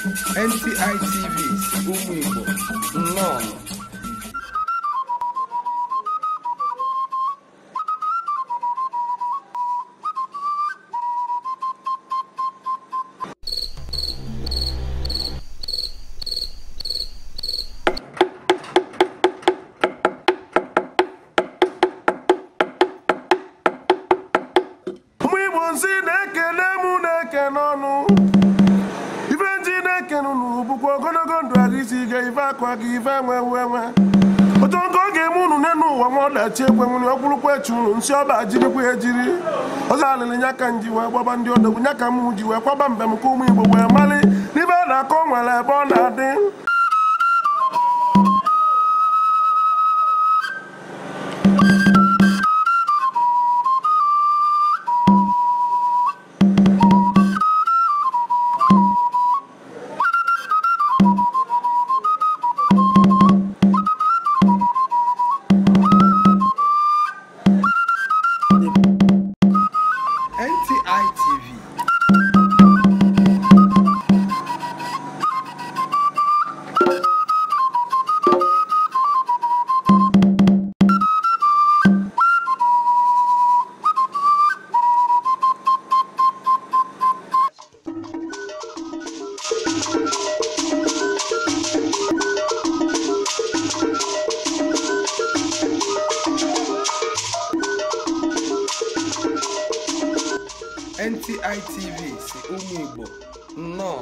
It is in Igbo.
NTI TV si ụmụ Igbo nnọọ. Ụmụ Igbo nsị na-ekele mụ na-ekene ọnụ ife nji na-ekene unu bụkwa ogologo ndụ ahụ isi ike ife akụ aka ife enwe enwe enwe otu nke ọ ga-eme unu n'elu ụwa nwa ọdachi ekwe nwere ọkwụrụkwa echi unu nsị ọba jirikwa ejiri ọzọ alịlị nya ka nji wee gbaba ndị odogwu nya ka m ji wee kwaba mbem ka ụmụ Igbo wee mali n'ife a na-akọ nwere ebe ọ na-adị. NTI TV. NTI TV si ụmụ Igbo nnọọ.